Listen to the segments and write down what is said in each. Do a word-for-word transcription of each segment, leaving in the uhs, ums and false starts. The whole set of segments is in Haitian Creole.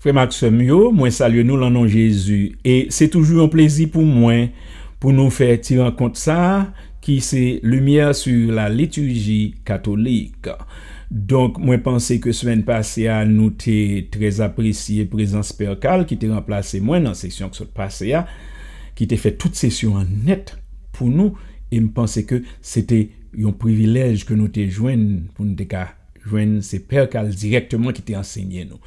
Frè m ak sè m yo, mwen salye nou lan non Jezi. E se toujou yon plezi pou mwen pou nou fè ti rankont sa a, ki se Lumière sur la liturgie catholique. Donk, mwen panse ke semèn pase a, nou te trè apresye prezans Pè Carl, ki te ranplase mwen nan sesyon k sot pase a, ki te fè tout sesyon an nèt pou nou, e m panse ke se te yon privilèj ke nou te jwenn pou nou te ka jwenn se Pè Carl dirèkteman ki te ansenye nou.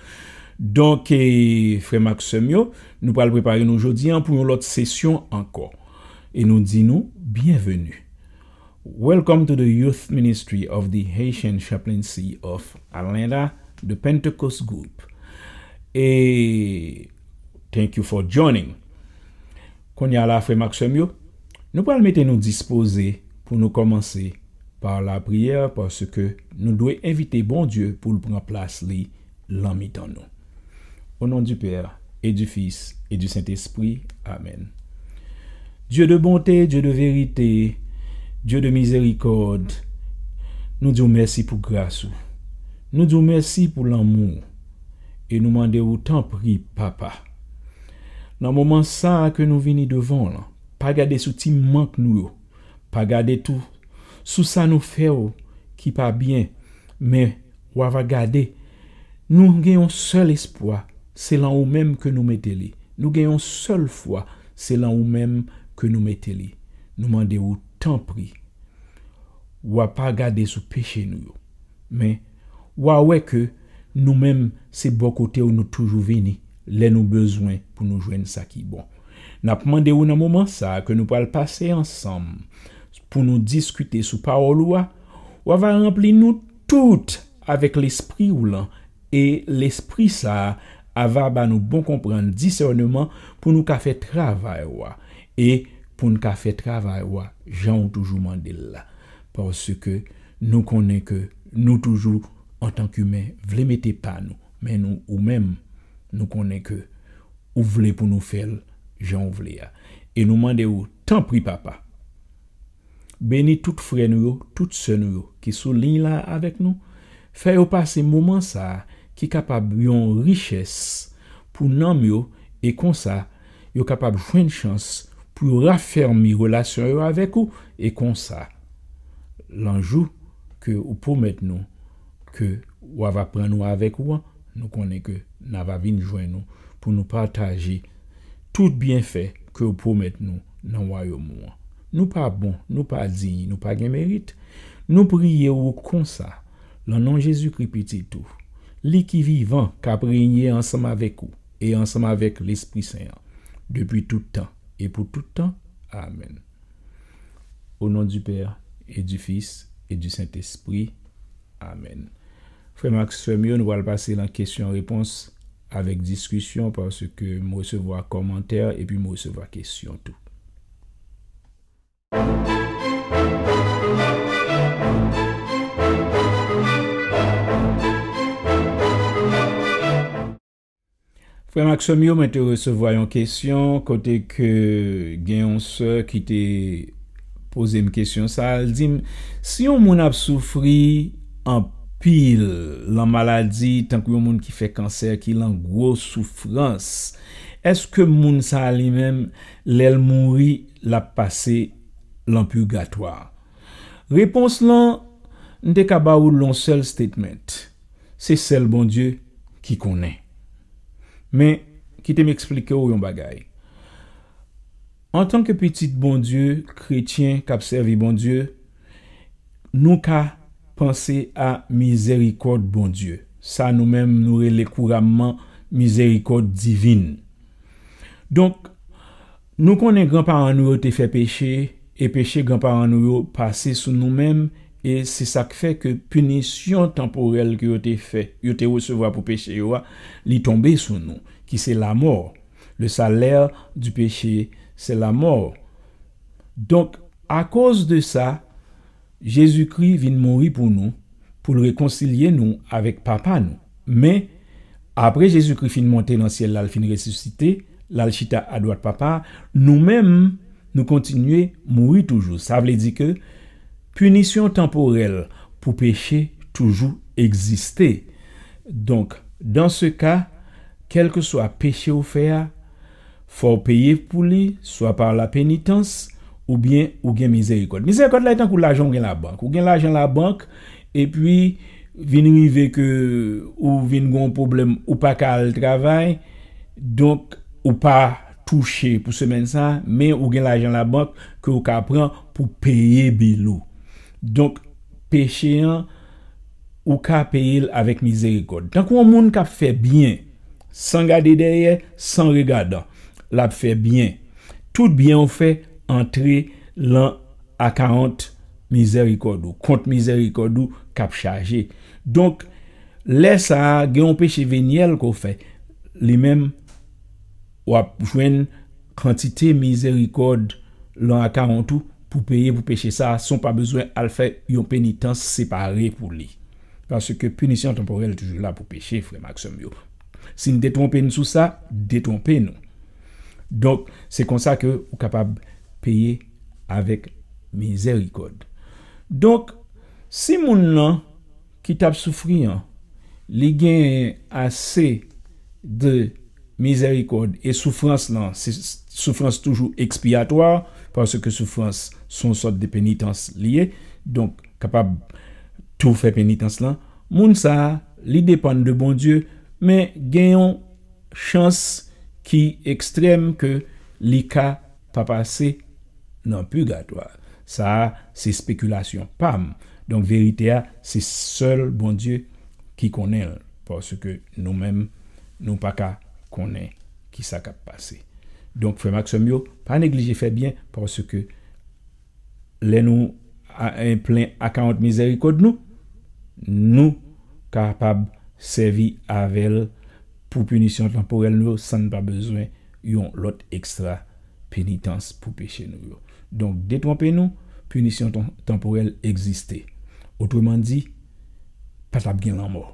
Donk, e, frè m ak sè m yo, nou pral prepare nou jodi an pou yon lòt sesyon ankò. E nou di nou, byenveni. Welcome to the Youth Ministry of the Haitian Chaplaincy of Atlanta, the Pentecost Group. E thank you for joining. Kounye a la, frè m ak sè m yo, nou pral mete nou dispoze pou nou kòmanse pa lapriyè, paske nou dwe envite Bondye pou l pran plas li lan mitan nou. Au nom du Père, et du Fils, et du Saint-Esprit. Amen. Dye de bonte, Dye de verite, Dye de mizerikòd, nou di w mèsi pou gras ou. Nou di w mèsi pou lanmou ou. E nou mande w, tanpri, Papa, nan moman sa a ke nou vini devan w lan, pa gade sou ti mank nou yo, pa gade tou sou sa nou fè w ki pa byen, men w a va gade. Nou gen yon sèl espwa, se lan ou menm ke nou mete li. Nou gen yon sèl fwa, se lan ou menm ke nou mete li. Nou mande w, tanpri, w a pa gade sou peche nou yo. Men, w a wè ke nou menm, se bò kote w nou toujou vini lè nou bezwen pou nou jwenn sa ki bon. N ap mande w nan moman sa a ke nou pral pase ansanm pou nou diskite sou pawòl ou a, w a va ranpli nou tout avèk Lespri w lan, e Lespri sa a va ba nou bon konprann, disèneman, pou nou ka fè travay ou a, e pou n ka fè travay ou a jan w toujou mande l la. Paske nou konnen ke nou toujou, antanke imen, vle mete pa nou, men nou, ou menm, nou konnen ke ou vle pou nou fè l jan w vle a. E nou mande w, tanpri, Papa, beni tout frè nou yo, tout sè nou yo ki sou liy la avèk nou. Fè yo pase moman sa a ki kapab yon richès pou nanm yo, e konsa, yo kapab jwenn chans pou yo rafèmi relasyon yo avèk ou, e konsa, lan jou ke ou pwomèt nou ke w a va pran nou avèk ou an, nou konnen ke n a va vin jwenn ou pou nou pataje tout byenfè ke w pwomèt nou nan wayòm ou an. Nou pa bon, nou pa diy, nou pa gen merit. Nou priye w konsa, lan non Jezikri, Pitit ou, li ki vivan, k ap renye ansanm avèk ou e ansanm avèk Lespri Sen an, depi tout tan e pou tout tan. Amèn. Au nom du Père, et du Fils, et du Saint-Esprit. Amèn. Frè m ak sè m yo, nou pral pase lan kesyon repons avèk diskisyon, paske m resevwa kòmantè epi m resevwa kesyon tou. Frè m ak sè m yo, mwen te resevwa yon kesyon kote ke gen yon sè ki te poze m kesyon sa a. L di m, si yon moun ap soufri anpil lan maladi, tankou yon moun ki fè kansè, ki lan gwo soufrans, èske moun sa a li menm, lè l mouri, l ap pase lan pigatwa? Repons lan, m te ka ba ou l lan yon sèl statement. Se sèl Bondye ki konnen. Men, kite m eksplike w yon bagay. Antanke pitit Bondye, kretyen k ap sèvi Bondye, nou ka panse a mizèrikòd Bondye. Sa nou menm nou rele kouramman mizèrikòd divin. Donk, nou konnen granparan nou yo te fè peche, e peche granparan nou yo pase sou nou menm, e se sa k fè ke pinisyon tanporèl ke yo te fè, yo te resevwa pou peche yo a, li tonbe sou nou, ki se lamò. Le salaire du péché, c'est la mort. Donk, akoz de sa, Jezikri vin mouri pou nou, pou l rekonsilye nou avèk Papa nou. Men, apre Jezikri fin monte nan syèl la, l fin resisite, l al chita adwat Papa, nou menm, nou kontinye mouri toujou. Sa vle di ke pinisyon tanporèl pou peche toujou egziste. Donk, dans ce cas, kèlkeswa peche w fè a, fò w peye pou li, swa pa la penitans, oubyen ou gen mizèrikòd. Mizèrikòd la e tankou lajan w gen labank. Ou gen lajan labank, epi vin rive ke ou vin gen yon pwoblèm, ou pa ka al travay, donk ou pa touche pou semèn sa, men ou gen lajan labank ke ou ka pran pou peye bil ou. Donk, peche an, ou ka peye l avèk mizèrikòd. Tankou yon moun k ap fè byen, san gade dèyè, san regadan, l ap fè byen. Tout byen w fè antre lan akawont mizèrikòd ou, kont mizèrikòd ou k ap chaje. Donk, lè sa a, gen yon peche venyèl ke w fè, li menm, w ap jwenn kantite mizèrikòd lan akawont ou pou peye pou peche sa a, san w pa bezwen al fè yon penitans separe pou li. Paske pinisyon tanporèl toujou la pou peche, frè m ak sè m yo. Si n detwonpe n sou sa, detwonpe nou. Donk, se konsa ke ou kapab peye avèk mizèrikòd. Donk, si moun nan ki t ap soufri an, li gen ase de mizèrikòd e soufrans lan, se soufrans toujou ekspiyatwa, paske soufrans se yon sòt de penitans li ye, donk kapab tou fè penitans lan. Moun sa a, li depann de Bondye, men gen yon chans ki ekstrèm ke li ka pa pase nan pigatwa. Sa a, se espekilasyon pa m. Donk, verite a, se sèl Bondye ki konnen l, paske nou menm, nou pa ka konnen ki sa k ap pase. Donk, frè m ak sè m yo, pa neglije fè byen, paske lè nou a, en, plen akawont mizèrikòd nou, nou kapab sèvi avè l pou pinisyon tanporèl nou yo, san n pa bezwen yon lòt ekstra penitans pou peche nou yo. Donk, detwonpe nou, pinisyon tan-, tanporèl egziste. Otreman di, pa t ap gen lanmò.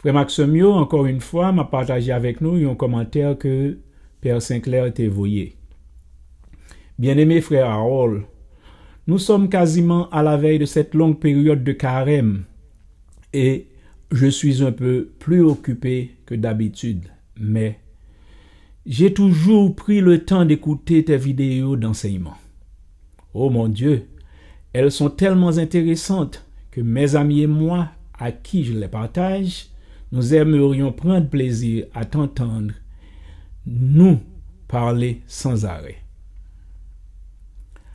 Frè m ak sè m yo, encore une fois, m ap pataje avèk nou yon kòmantè ke Pè Sinclair te voye. Bien-aimé frère Harold, nous sommes quasiment à la veille de cette longue période de carême et je suis un peu plus occupé que d'habitude, mais j'ai toujours pris le temps d'écouter tes vidéos d'enseignement. Oh mon Dieu, elles sont tellement intéressantes que mes amis et moi, à qui je les partage, nous aimerions prendre plaisir à t'entendre nous parler sans arrêt.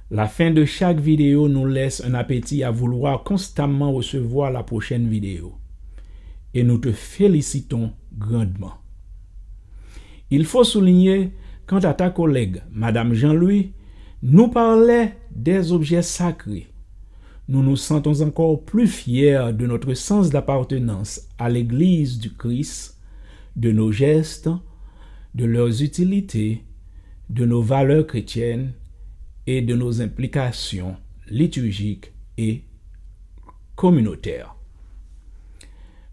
La fin de chaque vidéo nous laisse un appétit à vouloir constamment recevoir la prochaine vidéo. Et nous te félicitons grandement. Il faut souligner, quant à ta collègue, Madame Jean-Louis, nous parlait des objets sacrés. Nous nous sentons encore plus fiers de notre sens d'appartenance à l'Église du Christ, de nos gestes, de leurs utilités, de nos valeurs chrétiennes et de nos implications liturgiques et communautaires.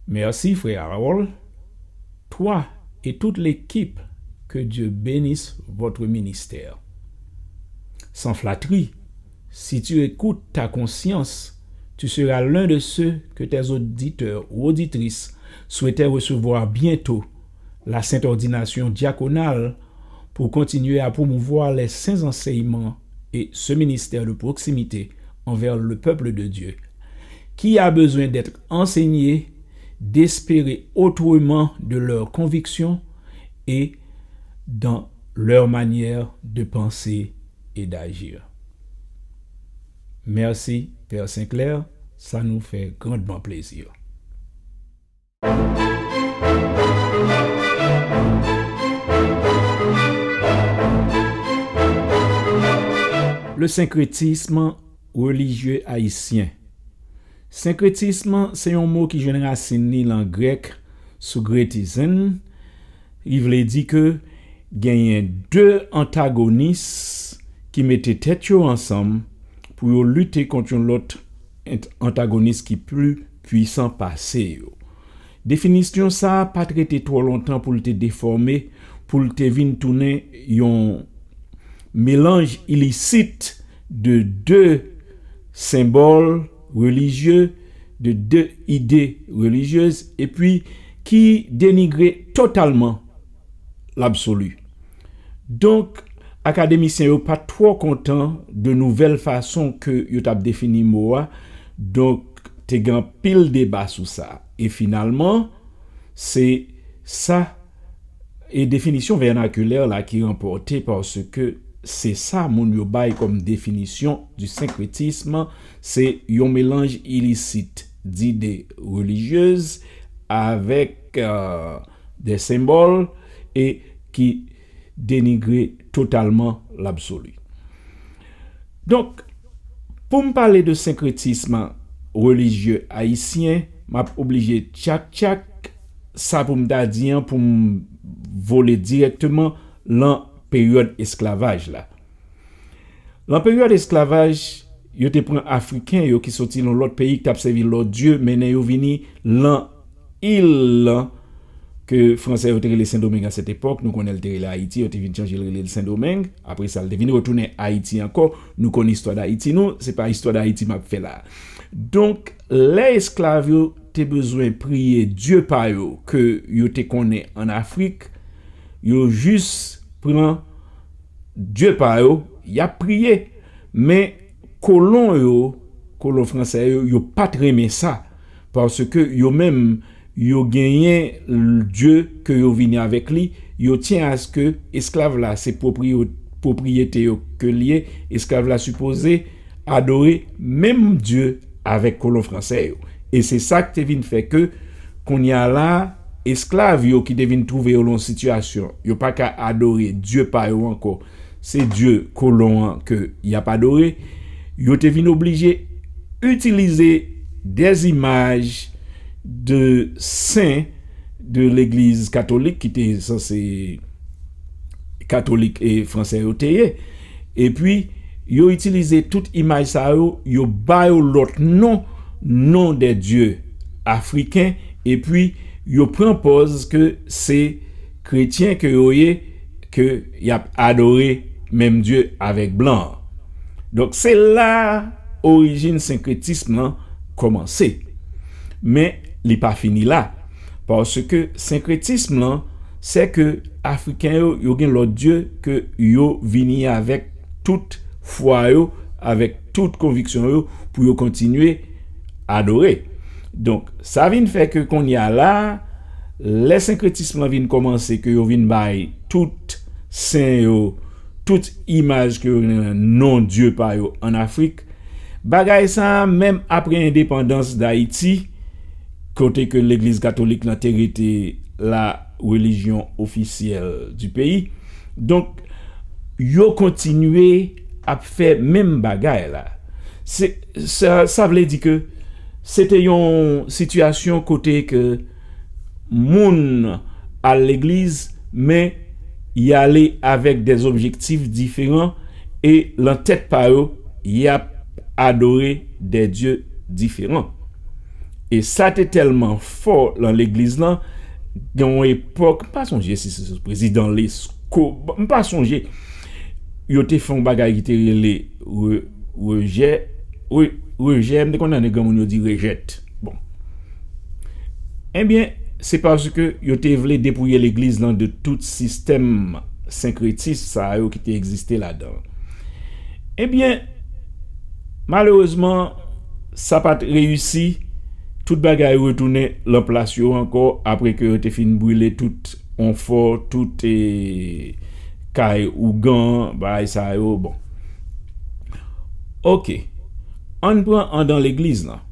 Merci, frère Harold. Toi et toute l'équipe, que Dieu bénisse votre ministère. Sans flatterie, si tu écoutes ta conscience, tu seras l'un de ceux que tes auditeurs ou auditrices souhaitaient recevoir bientôt la sainte ordination diaconale pour continuer à promouvoir les saints enseignements et ce ministère de proximité envers le peuple de Dieu, qui a besoin d'être enseigné, d'espérer autrement de leurs convictions et dans leur manière de penser et d'agir. Merci, Père Sinclair, ça nous fait grandement plaisir. Le syncrétisme religieux haïtien. Senkretism se yon mo ki jwenn rasin li lan grèk sougretizen, ki vle di ke genyen de antagonis ki mete tèt yo ansanm pou yo lite kont yon lòt ant-, antagonis ki pli pwisan pase yo. Definisyon sa a pa t rete twò lontan pou l te defòme, pou l te vin tounen yon melanj ilisit de de senbòl relijye, de de ide relijyez, epi ki denigre totalman labsoli. Donk, akademisyen yo pa t twò kontan de nouvèl fason ke yo t ap defini mo a, donk, te gen anpil deba sou sa. E finalman, se sa, e definisyon vènakilè la ki ranpòte, paske se sa moun yo bay kòm définition du syncrétisme, se yon melanj ilisit d'idées religieuses avec, euh, des symboles e ki denigre totalman labsoli. Donk, pou m pale de senkretism relijye ayisyen, m ap oblije tchak tchak sa pou m ta di an, pou m vole dirèkteman lan peryòd esklavaj la. Lan peryòd esklavaj, yo te pran Afriken yo ki soti lan lòt peyi ki t ap sèvi lòt dye, mennen yo vini lan il lan ke Fransè yo te rele Sendomeng a sèt epòk, nou konnen l te rele Ayiti, yo te vin chanje l rele l Sendomeng, apre sa l te vin retounen Ayiti ankò, nou konn istwa Dayiti nou, se pa istwa Dayiti m ap fè la. Donk, lè esklav yo te bezwen priye dye pa yo ke yo te konnen ann Afrik, yo jis pran dye pa yo, y ap priye. Men kolon yo, kolon fransè yo, yo pa t renmen sa, paske yo menm, yo genyen l-, dye ke yo vini avèk li, yo tyen aske esklav la se pwopriyo-, pwopriyete yo ke l ye, esklav la sipoze adore menm dye avèk kolon fransè yo. E se sa k te vin fè ke kounye a la, esklav yo ki te vin twouve yo lan yon sitiyasyon, yo pa ka adore dye pa yo ankò, se dye kolon an ke y ap adore, yo te vin oblije itilize des images de saints de legliz katolik ki te sanse katolik e fransè yo te ye. Epi, yo itilize tout imaj sa yo, yo ba yo lòt non, non de dye afriken, epi yo pran pòz ke se kretyen ke yo ye, ke y ap adore menm dye avèk blan an. Donk, se la orijin senkretism lan kòmanse. Men, li pa fini la. Paske senkretism lan, se ke Afriken yo, yo gen lòt dye ke yo vini avèk tout fwa yo, avèk tout konviksyon yo, pou yo kontinye adore. Donk, sa vin fè ke kounye a la, lè senkretism lan vin kòmanse, ke yo vin bay tout sen yo, tout imaj ke yo gen nan non dye pa yo ann Afrik, bagay sa a, menm apre endepandans Dayiti, kote ke legliz katolik lan te rete la religion officielle du pays, donk, yo kontinye ap fè menm bagay la. Se, sa, sa vle di ke se te yon sitiyasyon kote ke moun al legliz, men y ale avèk des objectifs diferan e lan tèt pa yo, y ap adore des dieux différents. E sa te tèlman fò lan legliz lan, gen yon epòk, m pa sonje si se sou prezidan Lesko, m pa sonje, yo te fè yon bagay ki te rele re-, rejè, re-, rejè, m te konn tande granmoun yo di rejèt. Bon. Ebyen, se paske yo te vle depouye legliz lan de tout sistèm senkretis sa yo ki te egziste ladan l. Ebyen, malerezman, sa pa t reyisi. Tout bagay retounen lan plas yo ankò apre ke yo te fin brile tout onfò, tout, e, kay ougan, bagay sa yo, bon. Oke. Ann pran andan legliz lan.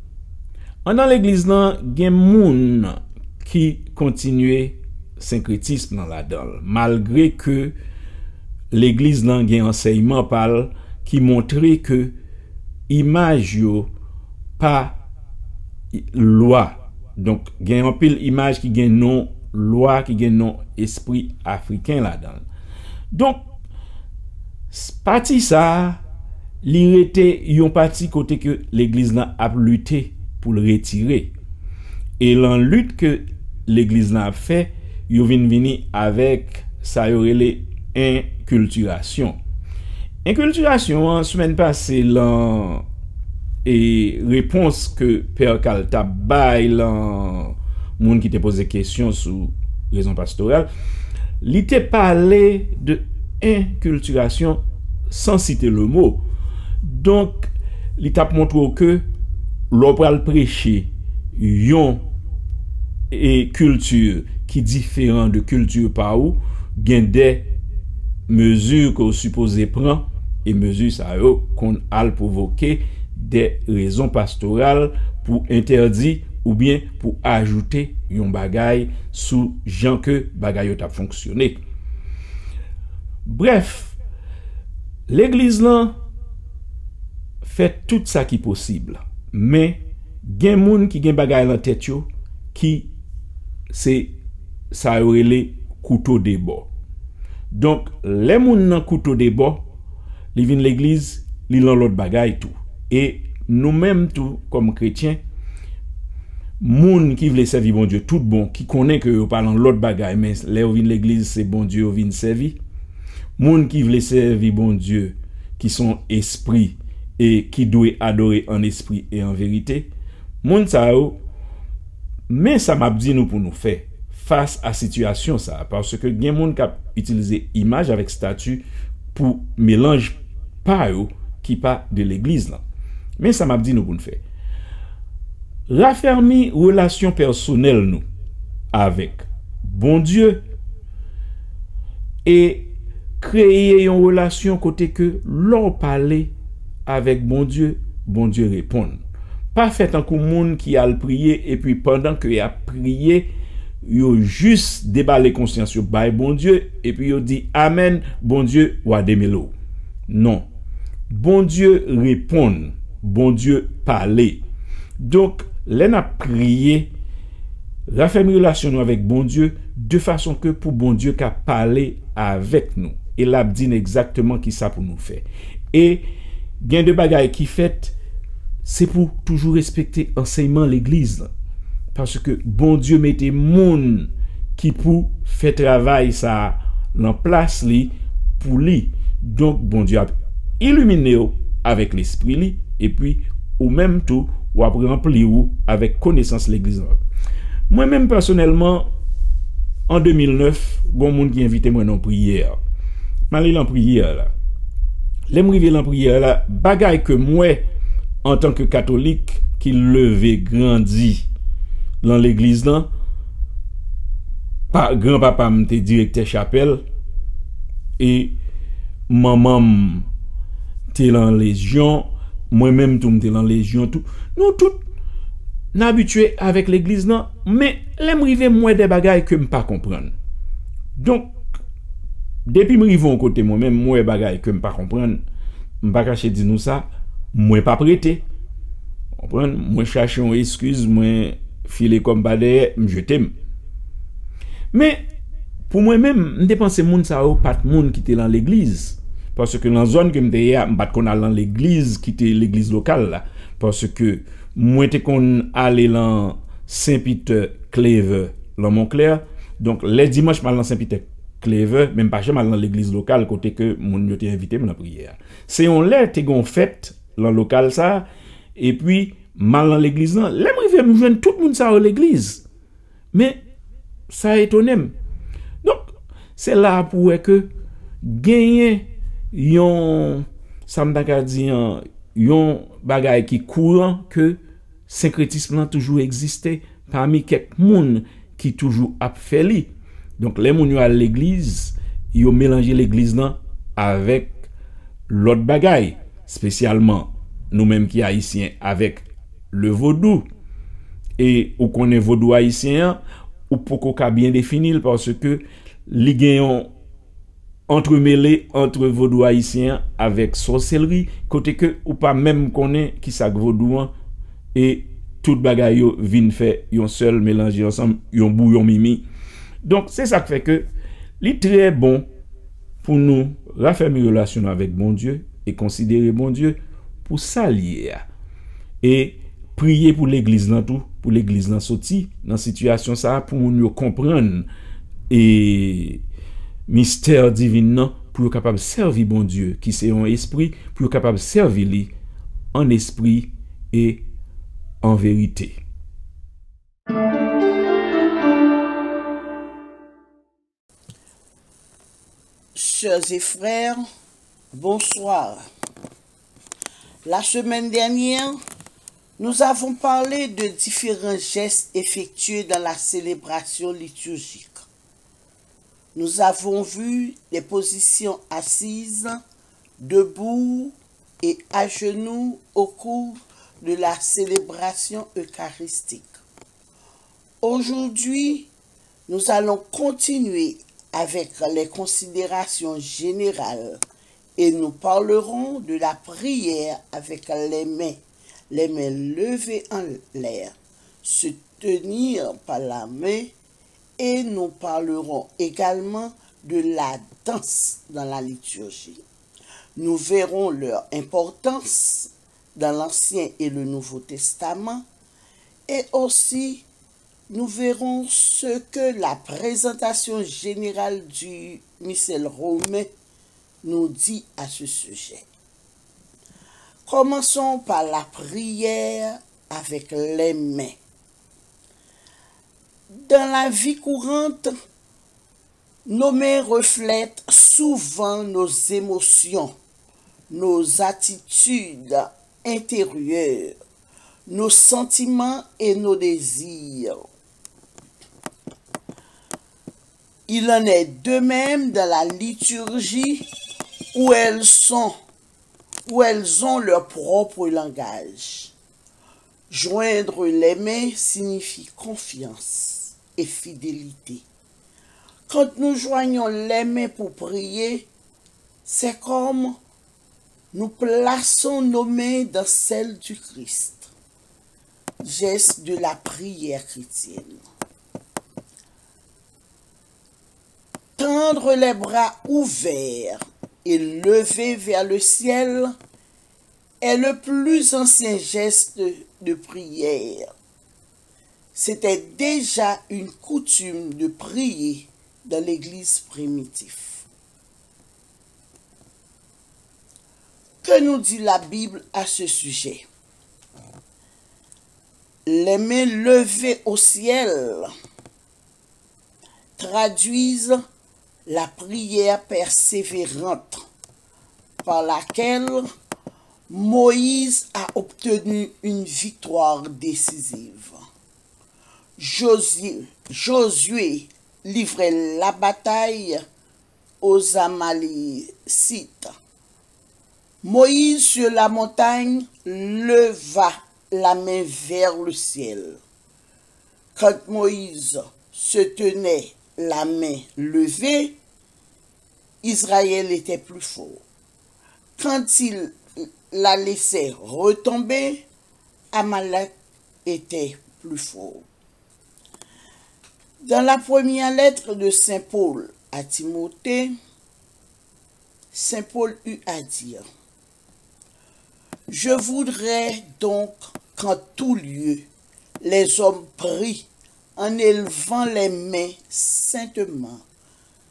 Andan legliz lan, gen moun ki kontinye senkretism lan ladan l, malgre ke legliz lan gen ansèyman pa l ki montre ke imaj yo pa lwa. Donk, gen anpil imaj ki gen non lwa, ki gen non espri afriken ladan l. Donk, s- pati sa a, li rete yon pati kote ke legliz lan ap lite pou l retire. E lan lit ke legliz lan ap fè, yo vin vini avèk sa yo rele enkiltirasyon. Enkiltirasyon an, semèn pase lan e repons ke Pè Kal t ap bay lan moun ki te poze kesyon sou rezon pastoral, li te pale de enkiltirasyon san site le mo. Donk, li t ap montre w ke lè w pral preche yon e kilti ki diferan de kilti pa ou, gen de mezi ke w sipoze pran, e mezi sa yo konn al pwovoke de rezon pastoral pou entèdi oubyen pou ajoute yon bagay sou jan ke bagay yo t ap fonksyone. Brèf, legliz lan fè tout sa ki posib, men gen moun ki gen bagay lan tèt yo ki se sa yo rele kouto de bò. Donk, lè moun nan kouto de bò, li vin legliz, li lan lòt bagay tou. E nou menm tou, kòm kretyen, moun ki vle sèvi Bondye tout bon, ki konnen ke yo pa lan lòt bagay, men lè yo vin legliz, se Bondye yo vin sèvi. Moun ki vle sèvi Bondye, ki se yon espri, e ki dwe adore an espri e an verite, moun sa yo, men sa m ap di nou pou nou fè fas a sitiyasyon sa a, paske gen moun k ap itilize imaj avèk stati pou melanj pa yo ki pa de legliz lan. Men sa m ap di nou pou n fè. Rafèmi relasyon pèsonèl nou avèk Bondye e kreye yon relasyon kote ke lè w pale avèk Bondye, Bondye reponn. Pa fè tankou moun ki al priye epi pandan ke y ap priye, yo jis debale konsyans yo bay Bondye epi yo di, "Amèn, Bondye, w a demele w." Non. Bondye reponn, Bondye pale. Donk, lè n ap priye, rafèmi relasyon nou avèk Bondye de fason ke pou Bondye ka pale avèk nou. E l ap di n egzakteman ki sa pou nou fè. E gen de bagay ki fèt, se pou toujou respekte ansèyman legliz lan. Paske Bondye mete moun ki pou fè travay sa a lan plas li pou li. Donk, Bondye ap ilimine w avèk lespri li, epi ou menm tou, w ap ranpli ou avèk konesans legliz lan. Mwen menm pèsonèlman, an de mil nèf, gon moun ki envite mwen nan priyè. M ale lan priyè la. Lè m rive lan priyè la, bagay ke m wè antanke katolik ki leve grandi lan legliz lan, pa, granpapa m te direktè chapèl, e manman m te lan lejyon, mwen menm tou m te lan lejyon tou. Nou tout, n abitye avèk legliz lan, men lè m rive, m wè de bagay ke m pa konprann. Donk, depi m rive yon kote mwen menm, m wè bagay ke m pa konprann, m pa kache di nou sa, mwen p ap rete. Konprann? Mwen chache yon eskiz, mwen file kò m pa dèyè, m jete m. Men, pou mwen menm, m te panse moun sa yo pa t moun ki te lan legliz. Paske lan zòn ke m te ye a, m pa t konn al lan legliz ki te legliz lokal la. Paske mwen te konn ale lan Sen Pitè Klevè, lan Monklè. Donk, lè dimanch, m al lan Sen Pitè Klevè, men m pa janm al lan legliz lokal kote ke moun yo te envite m lan priyè a. Se yon lè te gen yon fèt lan lokal sa a, epi m al lan legliz lan. Lè m rive, m jwenn tout moun sa yo legliz. Men, sa etone m. Donk, se la a pou wè ke genyen yon, sa m ta ka di an, yon bagay ki kouran ke senkretism lan toujou egziste pami kèk moun ki toujou ap fè li. Donk, lè moun yo al legliz, yo melanje legliz lan avèk lòt bagay, espesyalman nou menm ki ayisyen avèk le vodou. E ou konnen vodou ayisyen an, ou poko ka byen defini l paske li gen yon antremele ant vodou ayisyen an avèk sòselri, kote ke ou pa menm konnen ki sa k vodou an, e tout bagay yo vin fè yon sèl melanje ansanm, yon bouyon mimi. Donk, se sa k fè ke li trè bon pou nou rafèmi relasyon nou avèk Bondye e konsidere Bondye pou sa l ye a. E priye pou legliz lan tou, pou legliz lan soti nan sitiyasyon sa a, pou moun yo konprann e mistè divin nan, pou yo kapab sèvi Bondye, ki se yon espri, pou yo kapab sèvi li an espri e an verite. Sœurs et frères, bonsoir. La semaine dernière, nous avons parlé de différents gestes effectués dans la célébration liturgique. Nous avons vu les positions assises, debout et à genoux au cours de la célébration eucharistique. Aujourd'hui, nous allons continuer avec les considérations générales et nous parlerons de la prière avec les mains, les mains levées en l'air, se tenir par la main, et nous parlerons également de la danse dans la liturgie. Nous verrons leur importance dans l'Ancien et le Nouveau Testament et aussi nous verrons ce que la présentation générale du missel romain nous dit à ce sujet. Commençons par la prière avec les mains. Dans la vie courante, nos mains reflètent souvent nos émotions, nos attitudes intérieures, nos sentiments et nos désirs. Il en est de même dans la liturgie où elles sont, où elles ont leur propre langage. Joindre les mains signifie confiance et fidélité. Quand nous joignons les mains pour prier, c'est comme nous plaçons nos mains dans celles du Christ. Geste de la prière chrétienne. Tendre les bras ouverts et levés vers le ciel est le plus ancien geste de prière. C'était déjà une coutume de prier dans l'Église primitive. Que nous dit la Bible à ce sujet? Les mains levées au ciel traduisent la prière persévérante par laquelle Moïse a obtenu une victoire décisive. Josué, Josué livrait la bataille aux Amalécites. Moïse sur la montagne leva la main vers le ciel. Quand Moïse se tenait la main levée, Israël était plus fort. Quand il la laissait retomber, Amalek était plus fort. Dans la première lettre de Saint Paul à Timothée, Saint Paul eut à dire, je voudrais donc qu'en tout lieu, les hommes prient en élevant les mains saintement,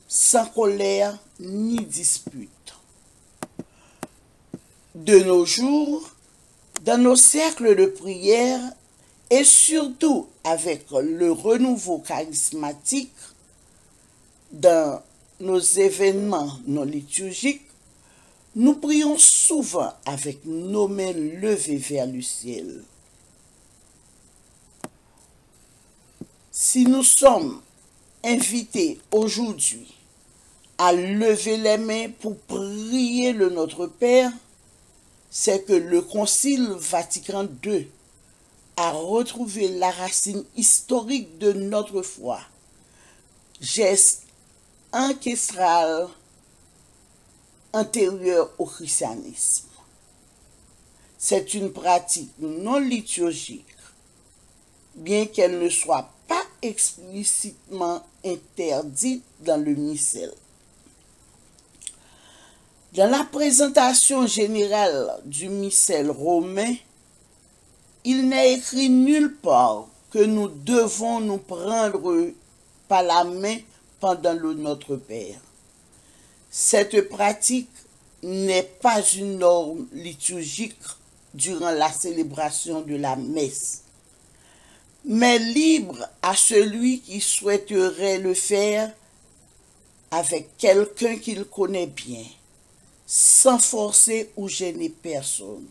sans colère ni dispute. De nos jours, dans nos cercles de prière et surtout avec le renouveau charismatique, dans nos événements non liturgiques, nous prions souvent avec nos mains levées vers le ciel. Si nous sommes invités aujourd'hui à lever les mains pour prier le Notre Père, c'est que le Concile Vatican deux a retrouvé la racine historique de notre foi, geste ancestral antérieur au christianisme. C'est une pratique non liturgique, bien qu'elle ne soit pas explicitement interdite dans le missel. Dans la présentation générale du missel romain, il n'est écrit nulle part que nous devons nous prendre par la main pendant le Notre Père. Cette pratique n'est pas une norme liturgique durant la célébration de la messe, mais libre à celui qui souhaiterait le faire avec quelqu'un qu'il connaît bien, sans forcer ou gêner personne,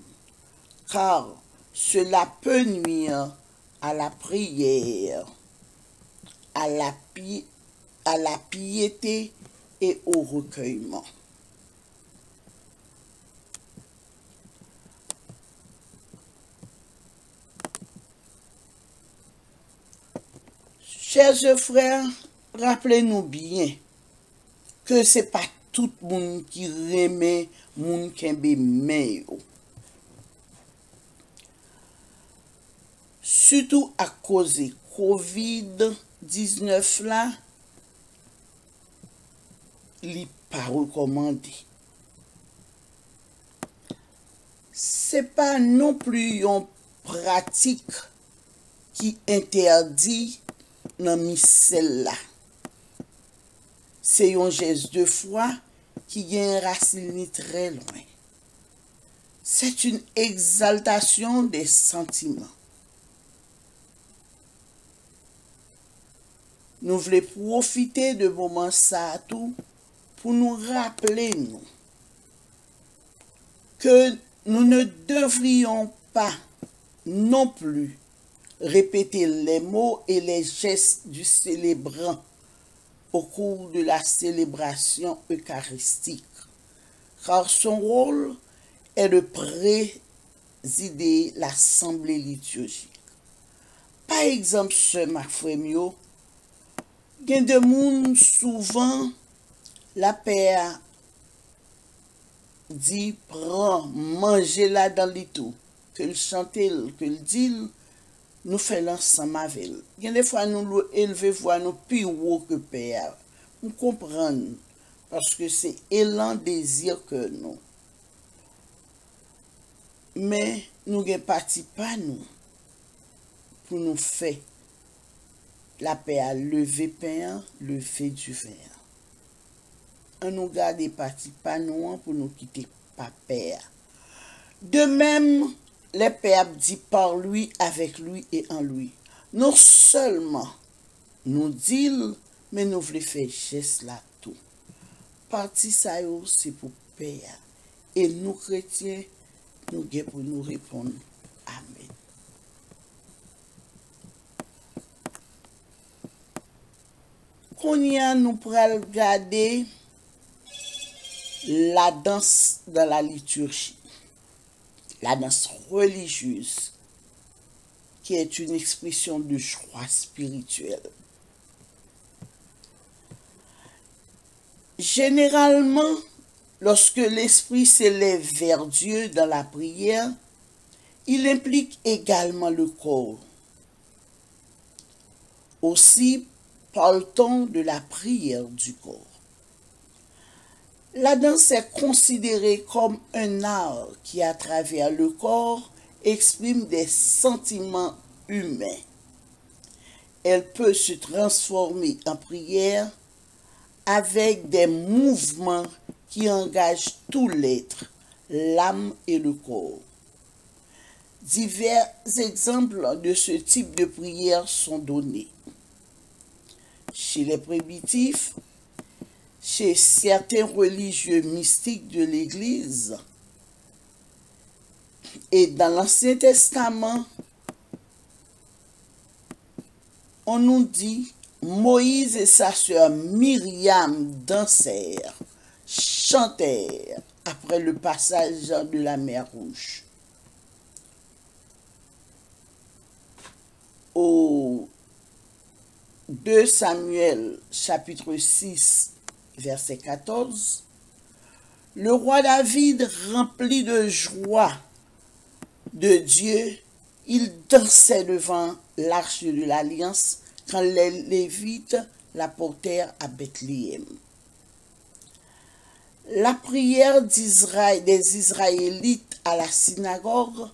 car cela peut nuire à la prière, à la pi-, à la piété et au recueillement. Chè frè, raple nou byen ke se pa tout moun ki renmen moun kenbe men yo. Sitou ak koze kovid diznèf la, li pa rekòmande. Se pa non pli yon pratik ki entèdi nan misèl la. Se yon jès de fwa ki gen rasin li trè lwen. C'est une exaltation des sentiments. Nou vle pwofite de moman sa a tou pou nou raple nou ke nous ne devrions pas non plus répéter les mots et les gestes du célébrant au cours de la célébration eucharistique, car son rôle est de présider l'assemblée liturgique. Pa egzanp, sè m ak frè m yo, gen de moun souvan lapè a di pran manje ladan li tou, ke l chante l, ke l di l, nou fè l ansanm avè l. Gen de fwa nou lwe, elve vwa nou pi wo ke pè a. M konprann, paske se elan dezi kè nou. Men nou gen pati pa nou pou nou fè. Lapè a leve pen an, leve diven an. An nou gade pati pa nou an pou nou kite pa pè a. De même, le Père dit par lui, avec lui et en lui. Non sèlman nou di l, men nou vle fè jès la tou. Pati sa yo se pou pè a. E nou kretyen, nou gen pou nou reponn amèn. Kounye a, nou pral gade la danse dans la liturgie, la danse religieuse, qui est une expression de joie spirituelle. Généralement, lorsque l'esprit s'élève vers Dieu dans la prière, il implique également le corps. Aussi parle-t-on de la prière du corps. La danse est considérée comme un art qui, à travers le corps, exprime des sentiments humains. Elle peut se transformer en prière avec des mouvements qui engagent tout l'être, l'âme et le corps. Divers exemples de ce type de prière sont donnés. Chez les primitifs, chez certains religieux mystiques de l'Église, et dans l'Ancien Testament, on nous dit Moïse et sa sœur Myriam dansèrent, chantèrent après le passage de la mer Rouge. Au deux Samuel chapitre six, verset quatorze, le roi David, rempli de joie de Dieu, il dansait devant l'arche de l'alliance quand les Lévites l'apportèrent à Bethléem. La prière d'Israël, des Israélites à la synagogue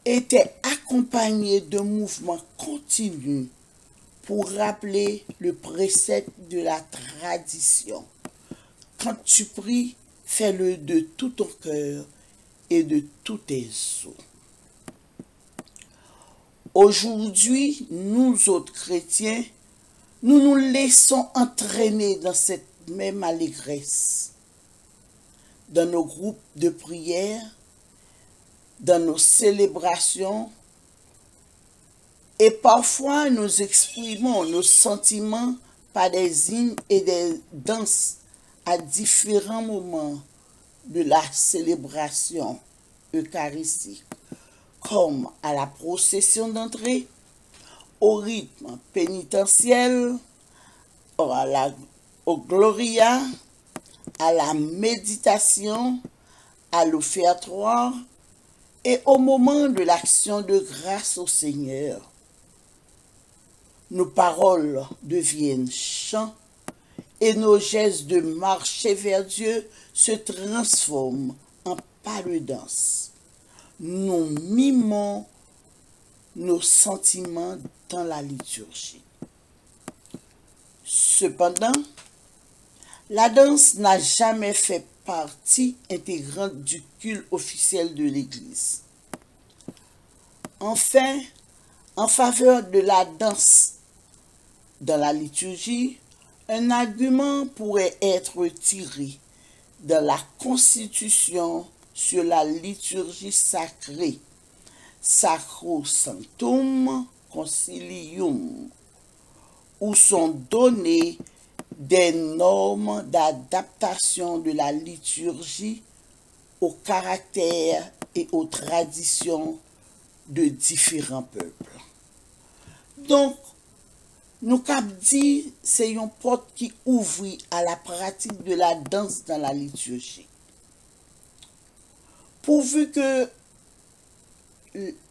était accompagnée d'un mouvement continu pour rappeler le précepte de la tradition. Quand tu pries, fais-le de tout ton cœur et de tous tes os. Aujourd'hui, nous autres chrétiens, nous nous laissons entraîner dans cette même allégresse, dans nos groupes de prière, dans nos célébrations, et parfois nous exprimons nos sentiments par des hymnes et des danses à différents moments de la célébration eucharistique, comme à la procession d'entrée, au rythme pénitentiel, à la, au Gloria, à la méditation, à l'offertoire et au moment de l'action de grâce au Seigneur. Nos paroles deviennent chants et nos gestes de marche vers Dieu se transforment en pas de danse. Nous mimons nos sentiments dans la liturgie. Cependant, la danse n'a jamais fait partie intégrante du culte officiel de l'Église. Enfin, en faveur de la danse dans la liturgie, un argument pourrait être tiré dans la Constitution sur la liturgie sacrée, Sacrosanctum Concilium, où sont données des normes d'adaptation de la liturgie au caractère et aux traditions de différents peuples. Donk, nou kab di se yon pòt ki ouvri à la pratique de la danse dans la liturgie. Pourvu que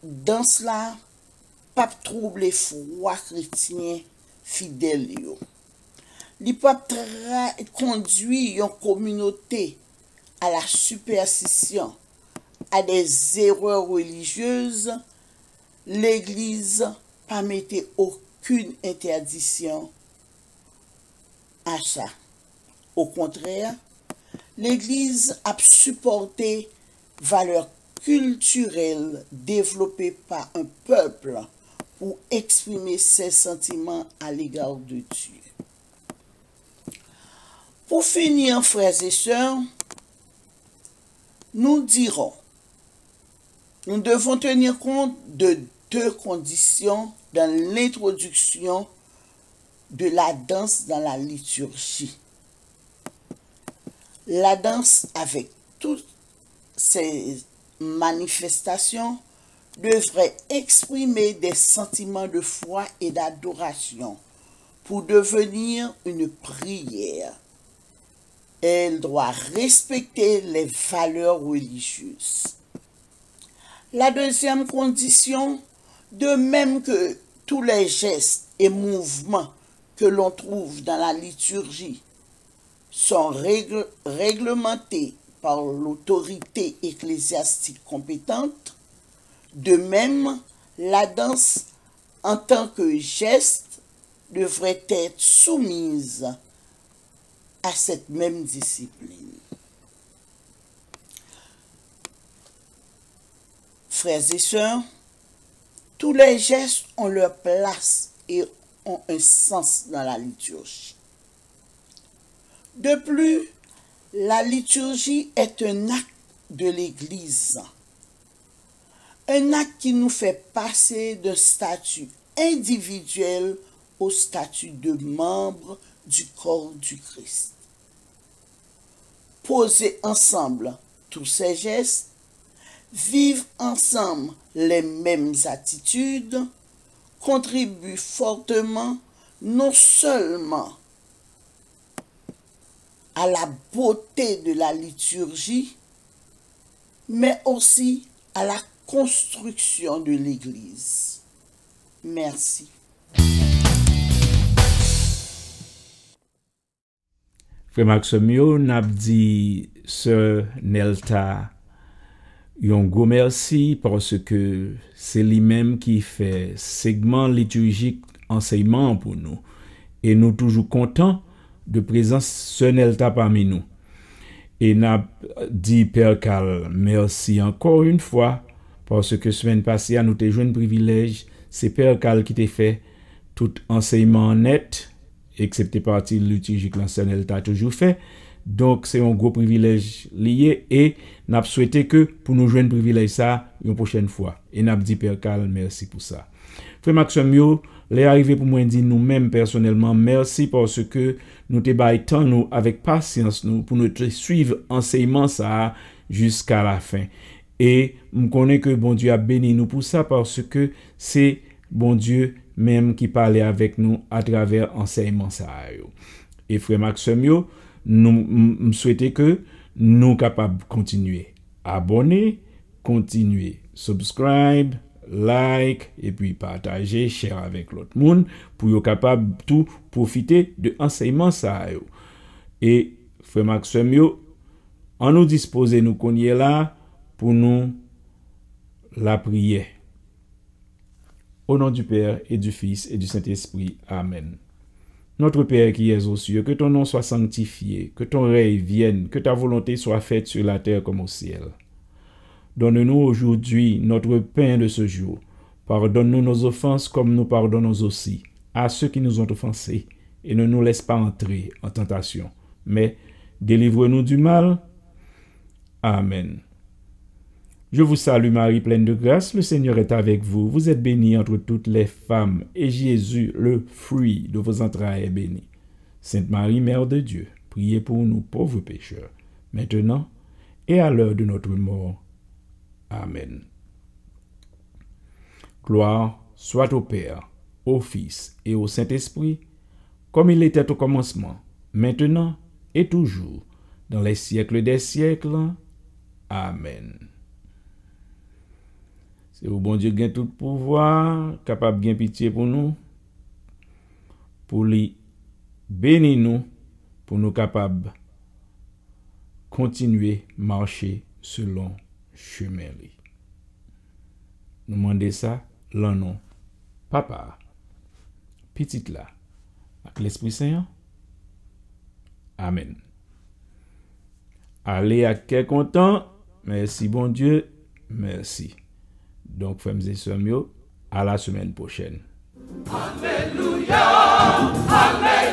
dans la p ap twouble fwa kretyen fidèl yo. Li p ap tra- kondwi yon kominote à la superstition, à des erreurs religieuses. Legliz pa mete okenn entèdisyon a sa. Okontrè, Legliz ap sipòte valè kiltirèl devlope pa yon pèp pou eksprime ses sentiments à l'égard de Dieu. Pour finir, frères et sœurs, nous dirons, nous devons tenir compte de deux conditions dans l'introduction de la danse dans la liturgie. La danse, avec toutes ses manifestations, devrait exprimer des sentiments de foi et d'adoration pour devenir une prière. Elle doit respecter les valeurs religieuses. La deuxième condition, de même que tous les gestes et mouvements que l'on trouve dans la liturgie sont règle- réglementés par l'autorité ecclésiastique compétente, de même, la danse en tant que geste devrait être soumise à cette même discipline. Frères et sœurs, tous les gestes ont leur place et ont un sens dans la liturgie. De plus, la liturgie est un acte de l'Église, un acte qui nous fait passer d'un statut individuel au statut de membre du corps du Christ. Poser ensemble tous ces gestes, vivre ensemble les mêmes attitudes, contribue fortement non seulement à la beauté de la liturgie, mais aussi à la construction de l'Église. Merci. Frè m ak sè m yo, n ap di sè Nelta yon gwo mèsi paske se li menm ki fè segman liturjik ansèyman an pou nou. E nou toujou kontan de prezans sè Nelta pami nou. E n ap di Pè Carl mèsi ankò yon fwa, paske semèn pase a nou te jwenn privilèj, se Pè Carl ki te fè tout ansèyman an nèt, eksepte pati litijik lan sè Nelta toujou fè. Donk, se yon gwo privilèj li ye e n ap swete ke pou nou jwenn privilèj sa a yon pwochèn fwa. E n ap di Pè Carl mèsi pou sa. Frè m ak sè m yo, lè a rive pou mwen di nou menm pèsonèlman mèsi paske nou te bay tan nou avèk pasyans nou pou nou te swiv ansèyman sa a jiska lafen. E m konnen ke Bondye ap beni nou pou sa paske se Bondye menm ki pale avèk nou atravè ansèyman sa a yo. E frè m ak sè m yo, nou, m, m swete ke nou kapab kontinye abòne, kontinye subscribe, like, epi pataje, share avèk lòt moun pou yo kapab tou pwofite de ansèyman sa a yo. E frè m ak sè m yo, ann nou dispoze nou kounye la pou nou lapriyè. Au nom du Père et du Fils et du Saint-Esprit. Amen. Notre Père qui es aux cieux, que ton nom soit sanctifié, que ton règne vienne, que ta volonté soit faite sur la terre comme au ciel. Donne-nous aujourd'hui notre pain de ce jour. Pardonne-nous nos offenses comme nous pardonnons aussi à ceux qui nous ont offensés. Et ne nous laisse pas entrer en tentation, mais délivre-nous du mal. Amen. Je vous salue Marie, pleine de grâce, le Seigneur est avec vous. Vous êtes bénie entre toutes les femmes, et Jésus, le fruit de vos entrailles, est béni. Sainte Marie, Mère de Dieu, priez pour nous pauvres pécheurs, maintenant et à l'heure de notre mort. Amen. Gloire soit au Père, au Fils et au Saint-Esprit, comme il était au commencement, maintenant et toujours, dans les siècles des siècles. Amen. Se ou Bondye gen tout pouvwa, kapab gen pitye pou nou, pou li beni nou, pou nou kapab kontinye mache selon chemen li. Nou mande sa lan non Papa a, Pitit la, ak Lespri Sen an. Amen. Ale ak kè kontan. Mèsi Bondye. Mèsi. Donk, frè m e sè m yo, a la semèn pwochèn. Alelouya, alelouya.